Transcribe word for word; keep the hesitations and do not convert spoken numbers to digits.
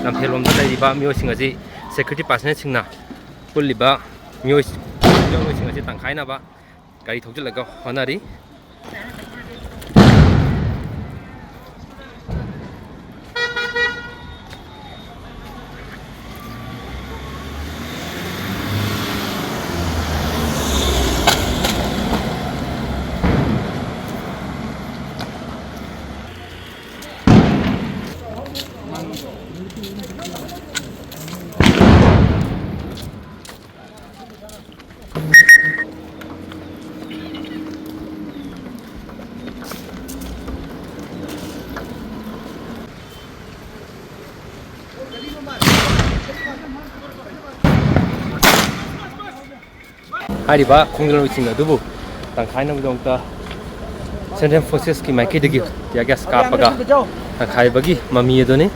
ꯂꯝꯐꯦꯜꯂꯣꯝꯗ ꯂꯩꯔꯤꯕ ꯃꯤꯑꯣꯏꯁꯤꯡ ꯑꯁꯤ ꯁꯦꯀ꯭ꯌꯨꯔꯤꯇꯤ ꯄꯥꯔꯁꯅꯦꯜꯁꯤꯡꯅ ꯄꯨꯜꯂꯤꯕ ꯃꯤꯑꯣꯏ-, ꯃꯤꯑꯣꯏꯁꯤꯡ ꯑꯁꯤ ꯇꯪꯈꯥꯏꯅꯕ ꯒꯥꯔꯤ ꯊꯧꯖꯤꯜꯂꯒ ꯍꯣꯠꯅꯔꯤ꯫ ꯍꯥꯏꯔꯤꯕ ꯈꯣꯡꯖꯪꯂꯣꯏꯁꯤꯡ ꯑꯗꯨꯕꯨ ꯇꯪꯈꯥꯏꯅꯕꯒꯤꯗꯃꯛꯇ ꯁꯦꯟꯇ꯭ꯔꯦꯜ ꯐꯣꯔꯁꯦꯁꯀꯤ ꯃꯥꯏꯀꯩꯗꯒꯤ tear gas ꯀꯥꯞꯄꯒ ꯇꯪꯈꯥꯏꯕꯒꯤ ꯃꯃꯤ ꯑꯗꯨꯅꯤ꯫